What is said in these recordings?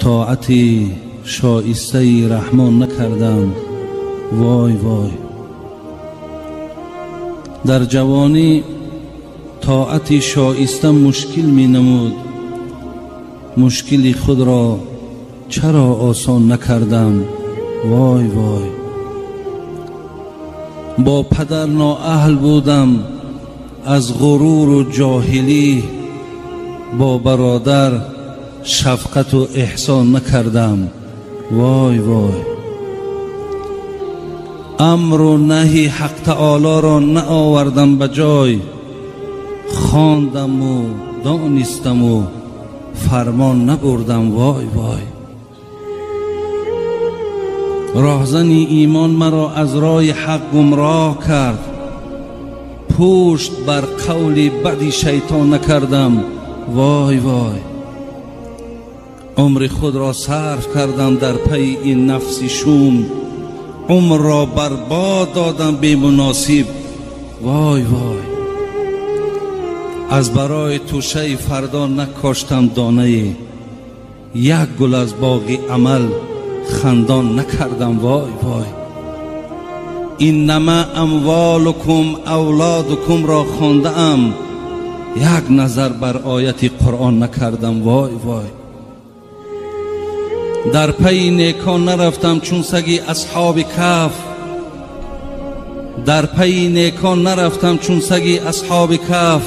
Тоати шоистаи Раҳмон накардам, вой вой. Дар ҷавонӣ тоати шоиста мушкил менамуд, мушкили худро чаро осон накардам, вой вой. Бо падар ноаҳл будам аз ғуруру ҷоҳилӣ, бо бародар шафқату эҳсон накардам, вой вой. Амру наҳи ҳақ таолоро наовардам ба ҷой, хондаму донистаму фармон набурдам, вой вой. Роҳзани имон маро аз роҳи ҳақ гумроҳ кард, пушт бар қавли бади шайтон накардам, вой вой. Умри худро сарф кардам дар пайи ин нафси шум, умрро барбод додам бемуносиб, вой вой. Аз барои тӯшаи фардо накоштам донае, як гул аз боғи амал хандон накардам, вой вой. Иннама амволукум авлодукумро хондаам, як назар бар ояти Қуръон накардам, вой вой. Дар пайи некон нарафтам чун саги асҳоби каф, дар пайи некон нарафтам чун саги асҳоби каф,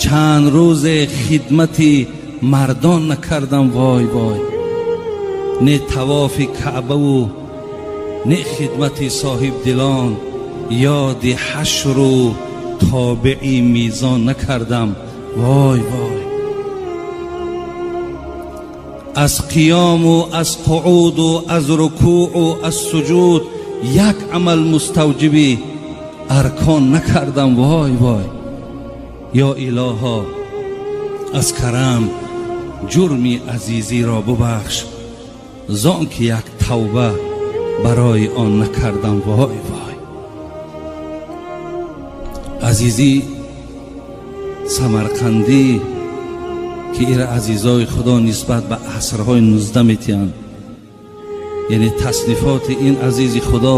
чанд рӯзе хидмати мардон накардам, вой вой. Не тавофи Каъбаву не хидмати соҳибдилон, ёди ҳашру тобеи мизон накардам, вой вой. Аз қиёму аз қуъуду аз рукӯъу аз суҷуд як амал муставҷиби аркон накардам, вой вой. Ё илоҳо, аз карам ҷурми азизиро бубахш, зон ки як тавба барои он накардам, вой вой. Азизӣ Самарқандӣ ки ира азизои Худо нисбат ба асрҳои 19 метиҳанд, яъне таснифоти ин азизи Худо,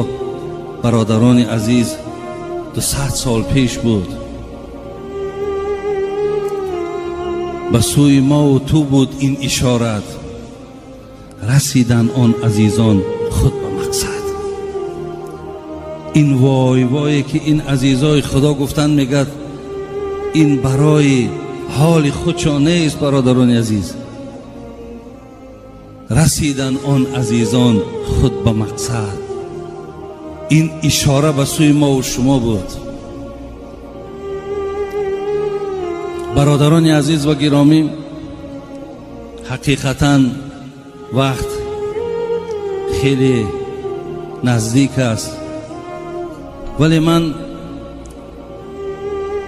бародарони азиз, 200 сол пеш буд. Ба сӯи мову ту буд ин ишорат, расидан он азизон худ ба мақсад. Ин вой вое ки ин азизои Худо гуфтанд, мегӯяд, ин барои ҳоли худшон нест, бародарони азиз. Расидан он азизон худ ба мақсад, ин ишора ба сӯи мову шумо буд. Бародарони азиз ва гиромӣ, ҳақиқатан вақт хеле наздик аст, вале ман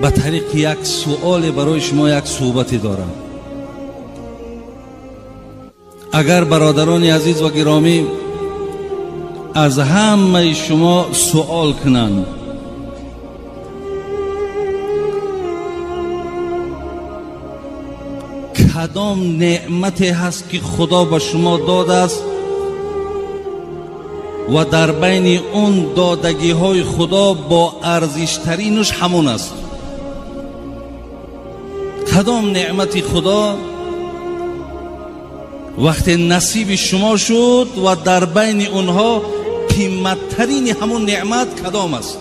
ба тариқи як суоле барои шумо як суҳбате дорам. Агар бародарони азиз ва гиромӣ аз ҳамаи шумо суол кунанд, кадом неъмате ҳаст ки Худо ба шумо додааст ва дар байни он додагиҳои Худо бо арзиштаринаш ҳамон аст? Кадом неъмати Худо вақте насиби шумо шуд ва дар байни онҳо қиматтарини ҳамон неъмат кадом аст?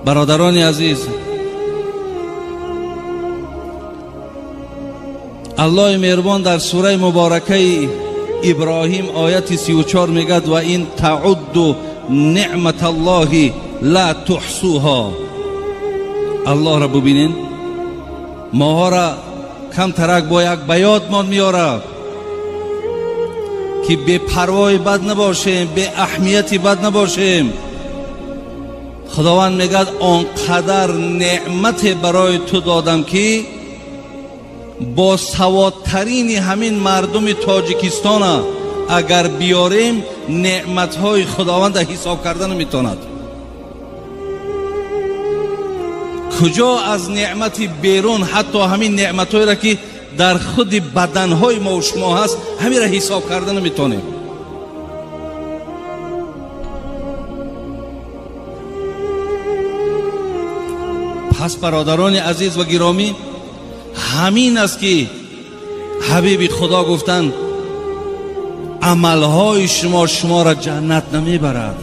Бародарони азиз, Аллоҳи меҳрубон дар сураи муборакаи Иброҳим ояти 34 мегӯяд: ва ин таъудду неъматаллоҳи ла туҳсуҳо. Аллоҳро бубинен, моҳоро камтарак бо як ба ёдмон меорад ки бепарвои бад набошем, беаҳамияти бад набошем. Худованд мегӯяд: он қадар неъмате барои ту додам ки бо саводтарини ҳамин мардуми Тоҷикистона агар биёрем, неъматҳои Худованда ҳисоб карда наметавонад. Куҷо аз неъмати берун, ҳатто ҳамин неъматҳоеро ки дар худи баданҳои мо шумо ҳаст, ҳамира ҳисоб карда наметонем. Пас бародарони азиз ва гиромӣ, ҳамин аст ки ҳабиби Худо гуфтанд амалҳои шумо шуморо ҷаннат намебарад.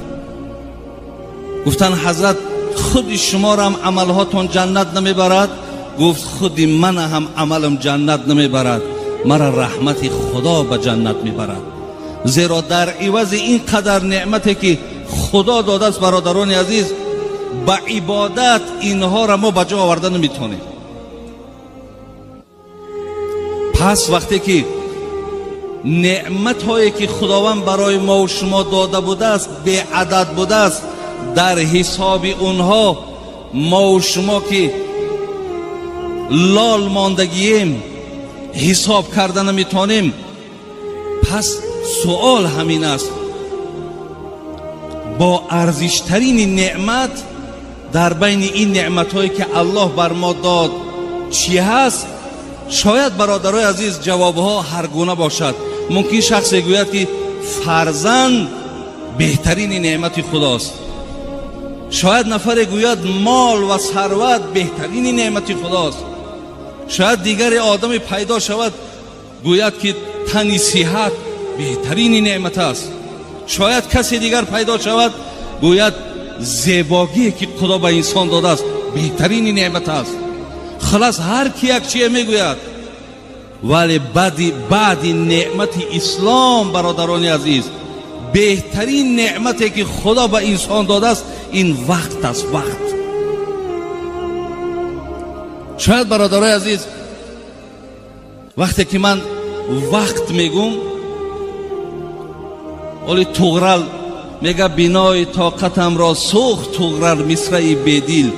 Гуфтанд ҳазрат худи шуморо ҳам амалҳотон ҷаннат намебарад? Гуфт худи ман ҳам амалам ҷаннат намебарад, мара раҳмати Худо ба ҷаннат мебарад. Зеро дар ивази ин қадар неъмате ки Худо додааст, бародарони азиз, ба ибодат инҳоро мо ба ҷо оварда наметонем. Пас вақте ки неъматҳое ки Худованд барои мо ва шумо дода будааст беадад будааст, дар ҳисоби онҳо мо ва шумо ки лол мондагием ҳисоб карда наметонем. Пас суол ҳамин аст, бо арзиштарини неъмат дар байни ин неъматҳое ки Аллоҳ бар мо дод чӣ ҳаст? Шояд бародарои азиз ҷавобҳо ҳар гуна бошад. Мумкин шахсе гӯяд ки фарзанд беҳтарини неъмати Худост. Шояд нафаре гӯяд мол ва сарват беҳтарини неъмати Худост. Шояд дигаре одаме пайдо шавад гӯяд ки тани сиҳат беҳтарини неъмат аст. Шояд касе дигар пайдо шавад гӯяд зебогие ки Худо ба инсон додааст беҳтарини неъмат аст. Халас ҳар ки як чие мегӯяд, вале баъди неъмати ислом, бародарони азиз, беҳтарин неъмате ки Худо ба инсон додааст ин вақт аст, вақт. Шояд бародарои азиз, вақте ки ман вақт мегӯм, оли Туғрал мега бинои тоқатамро сӯхт Туғрал мисраи бедил.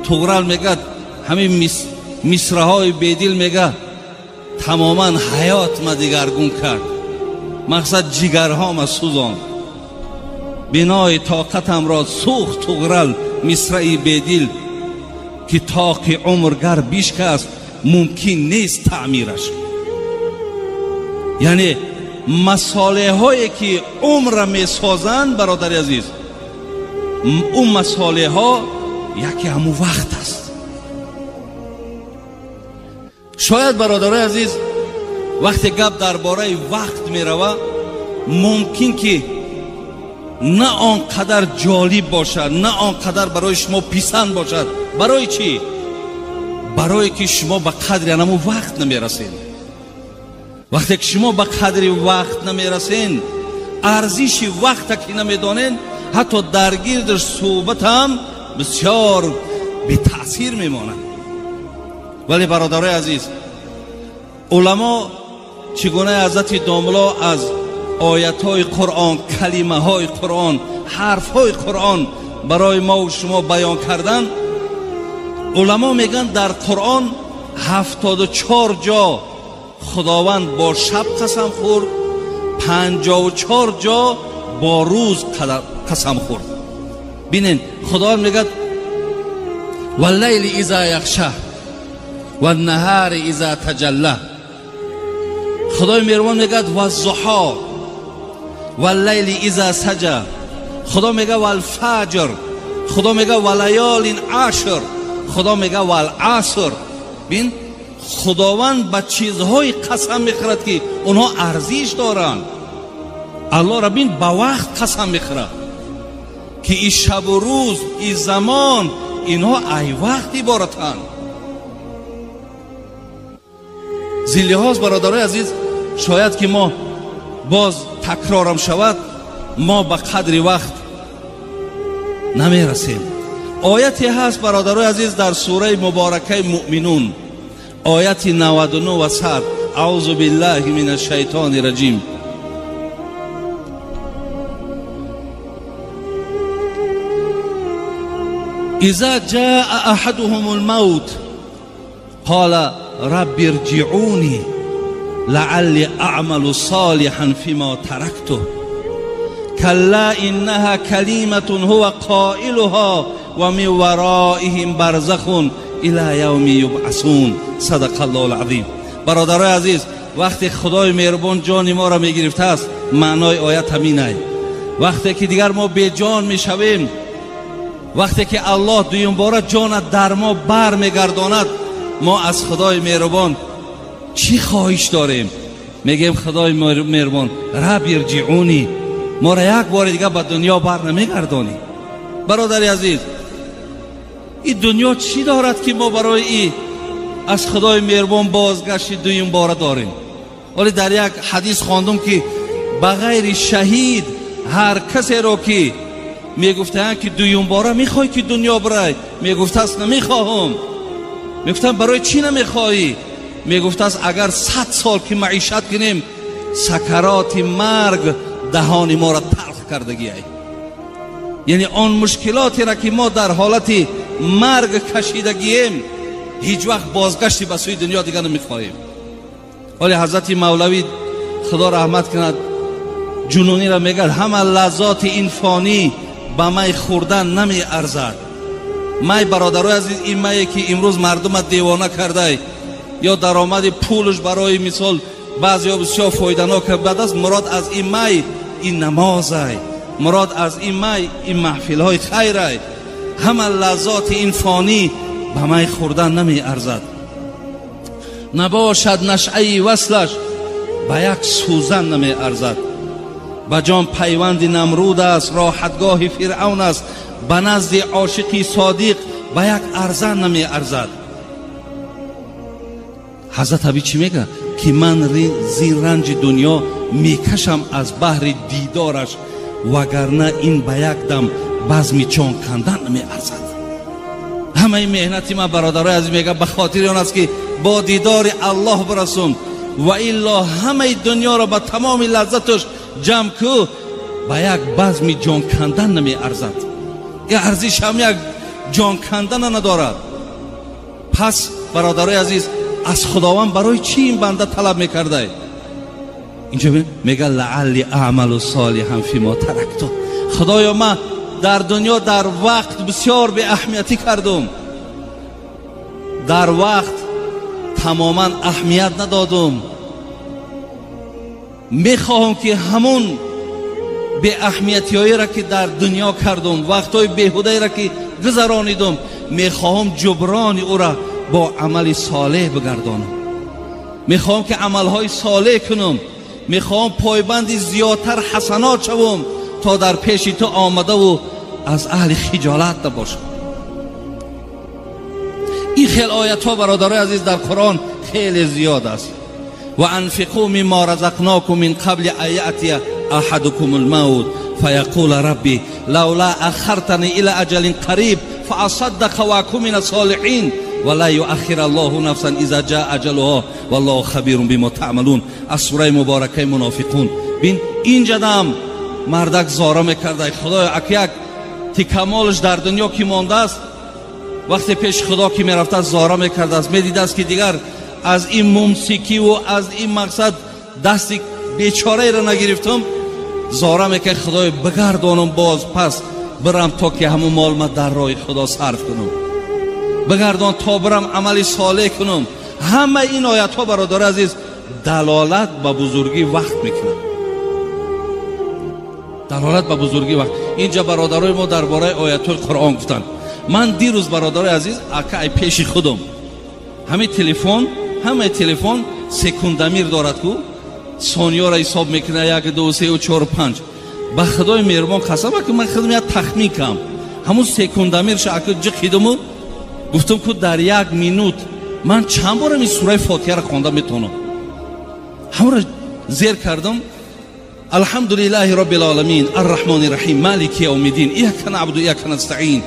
Туғрал мегӯяд ҳамин мисраҳои бедил мега тамоман ҳаётма дигаргун кард, мақсад ҷигарҳома сӯзон. Бинои тоқатамро сӯхт Туғрал мисраи бедил, ки тоқи умр гар бишкаст мумкин нест таъмираш. Яъне масолеҳое ки умрра месозанд, бародари азиз, ӯ масолеҳо яке ҳамун вақт аст. Шояд бародарои азиз, вақте гап дар бораи вақт мерава, мумкин ки на он қадар ҷолиб бошад, на он қадар барои шумо писанд бошад. Барои чӣ? Барое ки шумо ба қадри анамун вақт намерасед. Вақте ки шумо ба қадри вақт намерасен, арзиши вақта ки намедонен, ҳатто дар гирдаш суҳбат ҳам бисёр бетаъсир мемонад. Вале бародарои азиз, уламо чӣ гуна ҳазрати домло аз оятҳои Қуръон, калимаҳои Қуръон, ҳарфҳои Қуръон барои мо ва шумо баён кардан, уламо мегӯянд дар Қуръон 74 ҷо Худованд бо шаб қасам хӯрд, 54 ҷо бо рӯз қасам хӯрд. Бинен, Худованд мегӯяд валлайли иза яхша ваннаҳари иза таҷалла. Худои меҳрубон мегӯяд ваззуҳо валлайли иза саҷа. Худо мегӯяд валфаҷр. Худо мегӯяд валаёлин ашр. Худо мегӯяд валаср. Бин, Худованд ба чизҳои қасам мехӯрад ки онҳо арзиш доранд. Аллоҳро бин ба вақт қасам мехӯрад ки и шабу рӯз, и замон, инҳо ай вақт иборатанд. Зин лиҳоз бародарои азиз, шояд ки мо боз такрорам шавад, мо ба қадри вақт намерасем. Ояте ҳаст бародарои азиз дар сураи муборакаи Муъминун, ояти 99 ва 100. Аузу биллаҳи мин ашшайтони раҷим. Иза ҷаа аҳадуҳум алмавт қола рабби ирҷиъуни лаалли аъмалу солиҳан фима таракту калла иннаҳа калиматун ҳува қоилуҳа ва мин вароиҳим барзахун ила явми юбъасун. Садақа Аллоҳул азим. Бародарои азиз, вақте Худои меҳрубон ҷони моро мегирифтааст, маънои оят ҳаминай. Вақте ки дигар мо беҷон мешавем, вақте ки Аллоҳ дуюмбора ҷонат дар мо бар мегардонад, мо аз Худои меҳрубон чӣ хоҳиш дорем? Мегӯем Худои меҳрубон, раб ирҷиъунӣ, моро як бори дигар ба дунё бар намегардонӣ. Бародари азиз, ин дунё чӣ дорад ки мо барои и аз Худои меҳрубон бозгашти дуюмбора дорем? Вале дар як ҳадис хондум ки ба ғайри шаҳид ҳар касеро ки мегуфтаанд ки дуюмбора мехоҳӣ ки дунё бирай, мегуфтааст намехоҳам. Мегуфтанд барои чӣ намехоҳӣ? Мегуфтааст агар 100 сол ки маишат кунем, сакароти марг даҳони моро талх кардагиай. Яъне он мушкилотеро ки мо дар ҳолати марг кашидагием, ҳеҷ вақт бозгашти ба сӯи дунё дигар намехоҳем. Ҳоле ҳазрати Мавлавӣ Худо раҳмат кунад ҷунуниро мегӯяд ҳама лаззоти ин фонӣ ба май хӯрдан намеарзад. Май, бародарои азиз, ин мае ки имрӯз мардума девона кардай ё даромади пулш барои мисол баъзеҳо бисёр фоиданок бад аст. Мурод аз ин май ин намозай, мурод аз ин май ин маҳфилҳои хайрай. Ҳама лаззоти ин фонӣ ба май хӯрдан намеарзад. Набошад нашъаи васлаш ба як сӯзан намеарзад. Ба ҷон пайванди Намруд аст, роҳатгоҳи Фиръавн аст, ба назди ошиқи содиқ ба як арзан намеарзад. Ҳазрат Аби чӣ мегӯяд? Ки ман зин ранҷи дунё мекашам аз баҳри дидораш, вагарна ин ба як дам базми ҷон кандан намеарзад. Ҳамаи меҳнати ман, бародарои азиз, мегӯяд ба хотири он аст ки бо дидори Аллоҳ бирасум, ва илло ҳамаи дунёро ба тамоми лаззаташ ҷамъ ку, ба як базми ҷон кандан намеарзад. Ин арзиш ҳам як ҷон кандана надорад. Пас бародарои азиз, аз Худованд барои чӣ ин банда талаб мекардай? Инҷо мегӯяд лаалли аъмалу солиҳан фимо таракту. Худоё, ман дар дунё дар вақт бисёр беаҳамиятӣ кардум, дар вақт тамоман аҳамият надодум. Мехоҳам ки ҳамон беаҳамиятиҳоеро ки дар дунё кардум, вақтҳои беҳудаеро ки гузаронидум, мехоҳам ҷуброни ӯро бо амали солеҳ бигардонам. Мехоҳам ки амалҳои солеҳ кунам, мехоҳам пойбанди зиёдтар ҳасанот шавам то дар пеши ту омадаву аз аҳли хиҷолат набошам. Ин хел оятҳо, бародарои азиз, дар Қуръон хеле зиёд аст. Ва анфиқу мимма разақнокум мин қабли ан яътия аҳадукумул мавт фаяқула рабби лавла аххартани ила аҷалин қариб фаасаддақа ва акун мина солиҳин ва ла юаххира аллоҳу нафсан иза ҷаа аҷалуҳо валлоҳу хабирун бима таъмалун. Аз сураи муборакаи Мунофиқун. Бин, инҷадам мардак зора мекарда, Худоё, акяк тикамолш дар дунё ки мондааст, вақте пеши Худо ки мерафтааст зора мекардааст, медидааст ки дигар аз ин мумсикиву аз ин мақсад дасти бечораеро нагирифтам, зора мекард, Худоё, бигардонам боз пас бирам то ки ҳамун мол ма дар роҳи Худо сарф кунам, бигардон то бирам амали солеҳ кунам. Ҳамаи ин оятҳо, бародари азиз, далолат ба бузургӣ вақт мекунад, далолат ба бузургӣ вақт. Инҷа бародарои мо дар бораи оятҳои Қуръон гуфтанд. Ман дирӯз, бародарои азиз, ака ай пеши худам ҳамаи телефон секундамир дорад ку, сониёро ҳисоб мекунад, 1 2 3 4 5. Ба Худои меҳрубон қасам, ки ман худам як тахмин кам, ҳамун секундамирша ака ҷиқидуму гуфтам ку дар 1 минут ман чанд борам ин сураи Фотиҳаро хонда метавонам. Ҳамонро зер кардам. Алҳамдулиллаҳи роббил оламин арраҳмони раҳим малики явмиддин ияка наъбуду ияка настаин.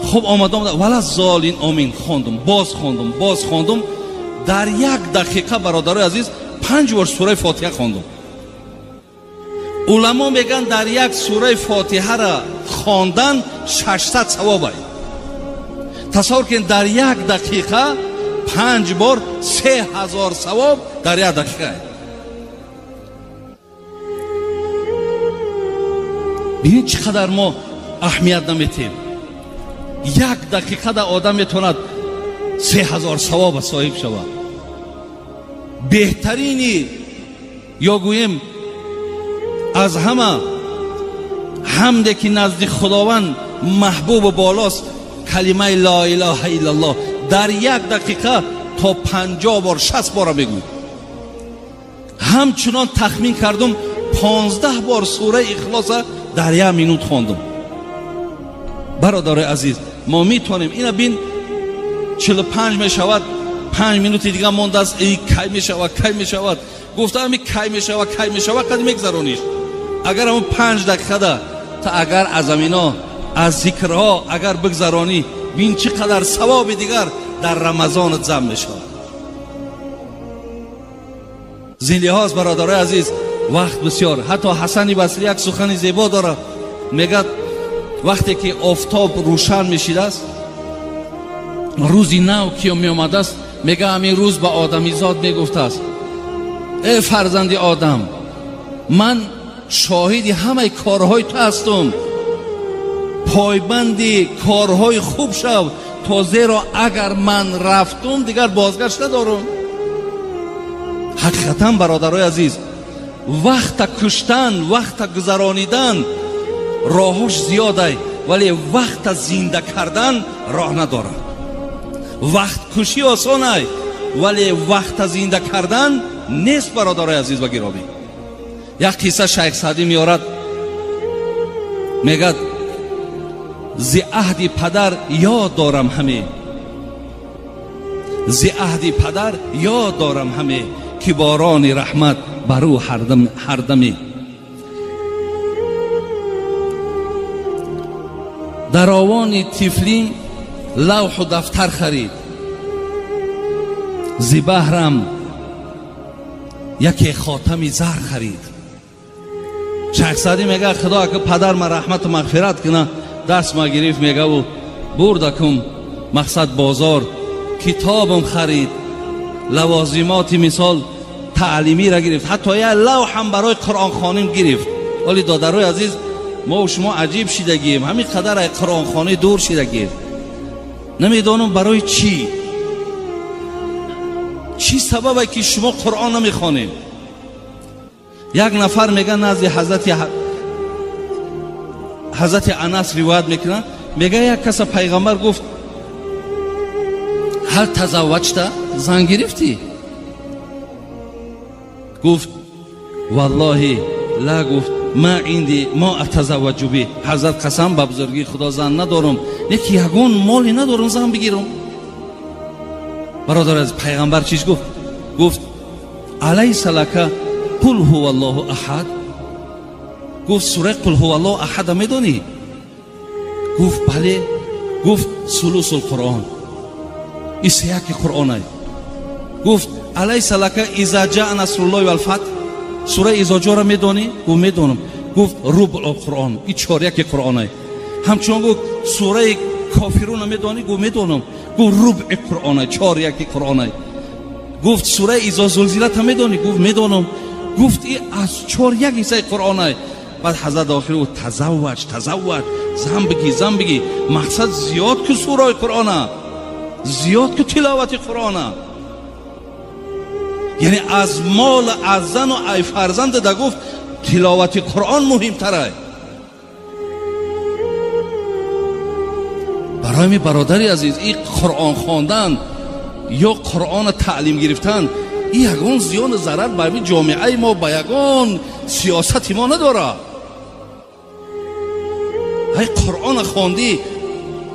Хуб, омадам, вала золин омин, хондум, боз хондум, боз хондум. Дар 1 дақиқа, бародарои азиз, 5 бор сураи Фотиҳа хондум. Уламо мегӯянд дар як сураи Фотиҳаро хондан 600 савоб ай. Тасаввур кунед, дар 1 дақиқа 5 бор 3000 савоб дар 1 дақиқа. Бинед чӣ қадар мо аҳамият наметем. 1 дақиқада одам метавонад 3000 савоба соҳиб шавад. Беҳтарини ё гӯем аз ҳама ҳамде ки назди Худованд маҳбубу болост калимаи ло илоҳа иллаллоҳ. Дар як дақиқа то 50 бор 60 бора мегӯй. Ҳамчунон тахмин кардум 15 бор сураи Ихлоса дар як минут хондум. Бародарои азиз, мо метавонем ина бин 45 мешавад, 5 минути дига мондааст, эй кай мешавад, кай мешавад. Гуфтам кай мешавад, кай мешавад, қад мегзарониш. Агар ҳамон 5 дақиқада та агар аз амино аз зикрҳо агар бигзаронӣ, бин чӣ қадар савоби дигар дар Рамазонат зам мешавад. Зин лиҳоз бародарои азиз, вақт бисёр. Ҳатто Ҳасани Басрӣ як сухани зебо дорад, мегӯяд вақте ки офтоб рӯшан мешидааст, рӯзи нав ки меомадааст, мегӯяд ҳамин рӯз ба одамизод мегуфтааст: эй фарзанди одам, ман шоҳиди ҳамаи корҳои ту ҳастум, пойбанди корҳои хуб шав, то зеро агар ман рафтум дигар бозгашт надорум. Ҳақиқатан бародарои азиз, вақта куштан, вақта гузаронидан роҳош зиёдай, вале вақта зинда кардан роҳ надорад. Вақткушӣ осонай, вале вақта зинда кардан нест. Бародарои азиз ва гиромӣ, як қисса Шайх Саъдӣ меорад, мегӯяд: зи аҳди падар ёд дорам ҳаме, зи аҳди падар ёд дорам ҳаме, ки борони раҳмат бар ӯ ҳардаме. Дар овони тифлин лавҳу дафтар харид, зи баҳрам яке хотами зар харид. Шайх Саъдӣ мегӯяд: худо ака падар ма раҳмату мағфират куна, даст ма гирифт, мегаву бурдакум мақсад бозор, китобам харид, лавозимоти мисол таълимиро гирифт, ҳатто як лавҳам барои қуръонхоним гирифт. Вале додарои азиз, мо шумо аҷиб шидагием, ҳамин қадар ай қуръонхонӣ дур шидагием. Намедонам барои чӣ, чӣ сабабе ки шумо қуръон намехонем. Як нафар мега назди ҳазрати Анас ривоят мекунад, мега як каса пайғамбар гуфт: ҳал тазавваҷта, зан гирифтӣ? Гуфт: валлоҳи ла, гуфт ма инди мо атазавваҷу би. Ҳазрат қасам ба бузургии Худо зан надорам, леки ягон моле надорам зан бигирам. Бародар аз пайғамбар чиз гуфт? Гуфт: алайса лака қул ҳува аллоҳу аҳад. Гуфт: сураи қул ҳува аллоҳу аҳада медонӣ? Гуфт: бале. Гуфт: сулусул қуръон, ин сеяки қуръонай. Гуфт: алайса лака иза ҷаа насруллоҳи валфатҳ, сураи изоҷоро медонӣ? Гуфт: медонам. Гуфт: рубъул қуръон, ин чоряки қуръонай. Ҳамчунон гуфт: сураи кофируна медонӣ? Гуфт: медонам. Гуфт: рубъи қуръонай, чоряки қуръонай. Гуфт: сураи изо зулзилата медонӣ? Гуфт: медонам. Гуфт: ин аз чоряк ҳиссаи қуръонай. Баъд ҳазрат охир гуфт: тазавваҷ, тазавваҷ, зан бигӣ, зан бигӣ. Мақсад зиёд ку сураи қуръона, зиёд ку тиловати қуръона. Яъне аз мол, аз зану ай фарзанд да гуфт тиловати қуръон муҳимтарай. Барои ми бародари азиз, ин қуръон хондан ё қуръона таълим гирифтан ин ягон зиёну зарар ба ҳамин ҷомеаи мо, ба ягон сиёсати мо надорад. Ай қуръона хондӣ,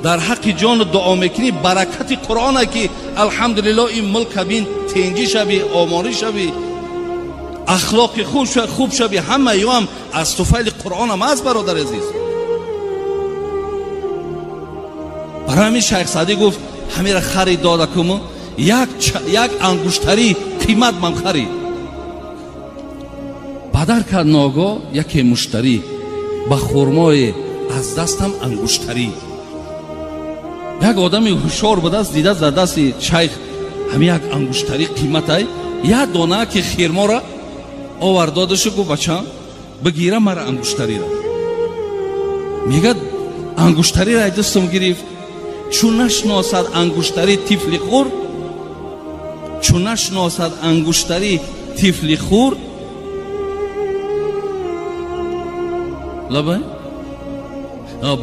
дар ҳаққи ҷону дуо мекунӣ, баракати қуръона ки алҳамдулиллоҳ ин мулка бин тенҷӣ шавӣ, оморӣ шавӣ, ахлоқи хуб шавӣ, ҳама ёам аз туфайли қуръонам аст. Бародари азиз, барои ҳамин Шайх Саъдӣ гуфт: ҳамира харид дода куму як ангуштарӣ қимат ман харид. Бадар кард ногоҳ яке муштарӣ, ба хурмое аз дастам ангуштарӣ. Як одами ҳушёр будааст, дидааст дар дасти шайх ҳамин як ангуштарӣ қиматай, як дона ки хирмора овард додашу гуфт: бачам, бигира мара ангуштариро. Мегӯяд: ангуштариро ай дастам гирифт, чун нашносад ангуштари тифли хурд, Чун нашиносад ангуштарӣ тифли хурд, лабай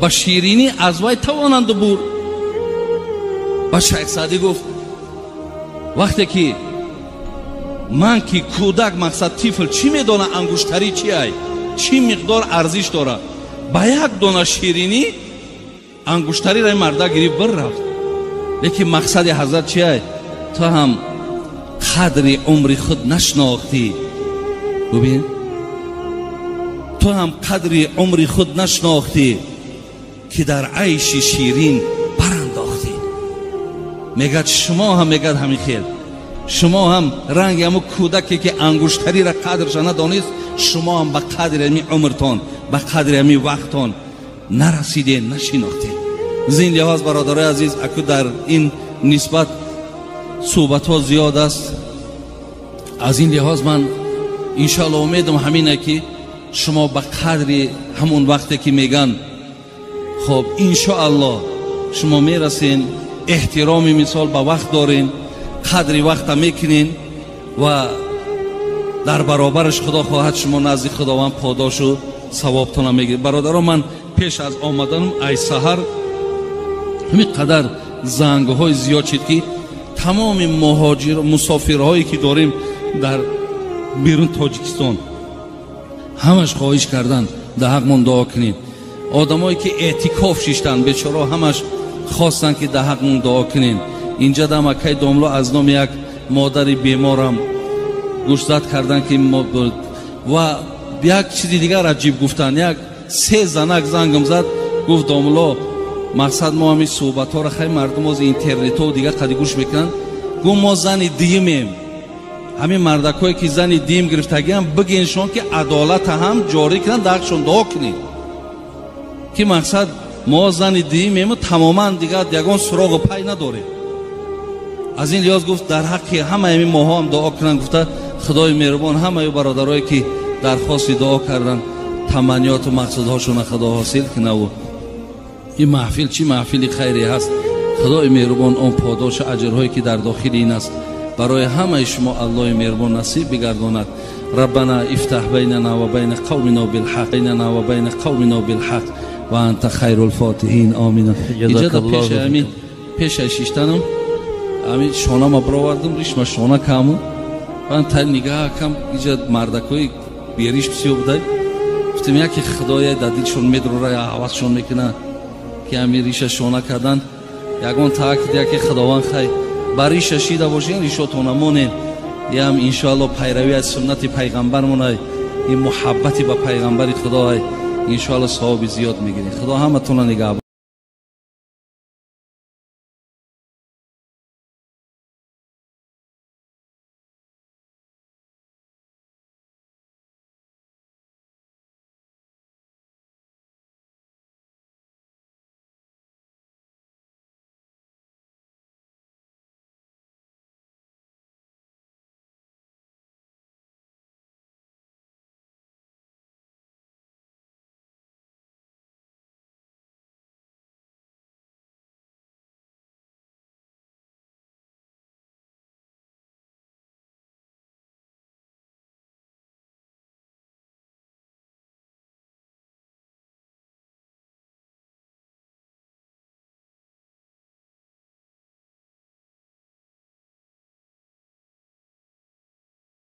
ба ширинӣ аз вай тавонанд бурд. Ба Шайх Саъдӣ гуфт вақте ки ман ки кӯдак, мақсад тифл, чӣ медонад ангуштарӣ чи ай, чӣ миқдор арзиш дорад, ба як дона ширинӣ ангуштариро ин марда гирифт бір рафт. Лекин мақсади ҳазрат чи ай? Ту ҳам қадри умри худ нашинохтӣ. Бубин, ту ҳам қадри умри худ нашинохтӣ, ки дар айши ширин барандохтӣ. Мегӯяд шумо ҳам, мегӯяд ҳамин хел, шумо ҳам ранги ҳамун кӯдаке ки ангуштариро қадрша надонист, шумо ҳам ба қадри ҳамин умртон, ба қадри ҳамин вақтон нарасидед, нашинохтед. Аз ин лиҳоз бародарои азиз, аку дар ин нисбат суҳбатҳо зиёд аст. Аз ин лиҳоз ман иншоалло умедам ҳамине ки шумо ба қадри ҳамун вақте ки меган, хоб иншоалло шумо мерасен, эҳтироми мисол ба вақт дорен, қадри вақта мекунен ва дар баробараш худо хоҳад шумо назди Худованд подошу савобтона мегиред. Бародаро, ман пеш аз омаданам ай саҳар ҳамин қадар зангҳои зиёд шид ки тамоми муҳоҷир мусофирҳое ки дорем дар берун Тоҷикистон ҳамаш хоҳиш кардан дар ҳақмон дуо кунед. Одамое ки эътикоф шиштанд бечоро ҳамаш хостанд ки дар ҳақмон дуо кунед. Инҷа дам акай домло аз номи як модари беморам гӯшзад кардан ки ва як чизи дигар аҷиб гуфтанд. Як се занак зангам зад, гуфт домло мақсад мо ҳамин суҳбатҳоро хай мардум ози интернетҳо дигар қади гӯш мекунанд, гуфт мо зани диимем, ҳамин мардакҳое ки зани диим гирифтагиам бигеншон ки адолата ҳам ҷорӣ кунанд, дар ҳақшон дуо кунед, ки мақсад мо зани диимему тамоман дигар ягон суроғу пай надорем. Аз ин лиҳоз гуфт дар ҳаққи ҳамаи ҳамин моҳо ҳам дуо кунанд. Гуфта худои меҳрубон ҳамаи бародарое ки дархости дуо карданд таманниёту мақсудҳошонро худо ҳосил кунаву ин маҳфил чӣ маҳфили хайре ҳаст, худои меҳрубон он подошу аҷрҳое ки дар дохили ин аст барои ҳамаи шумо Аллоҳи меҳрубон насиб бигардонад. Раббана ифтаҳ байнана ва байна қавмина билҳақ, байнана ва байна қавмина билҳақ ва анта хайрул фотиҳин. Омин. Иҷода пеши ҳамин пешаи шиштанам ҳамин шонама баровардам, ришма шона каму ман та нигаҳ кам, иҷа мардакҳои бериш бисёр будай, гуфтем яке худоя дар дилшон медрора, ҳавасшон мекуна ки ҳамин риша шона кардан, ягон таакид яке худованд хай ба риша шида бошен, ришотона монен. Ям иншоалло пайравӣ аз суннати пайғамбармонай, ин муҳаббати ба пайғамбари худоай, иншоалло савоби зиёд мегирем. Худо ҳаматона нигаҳ.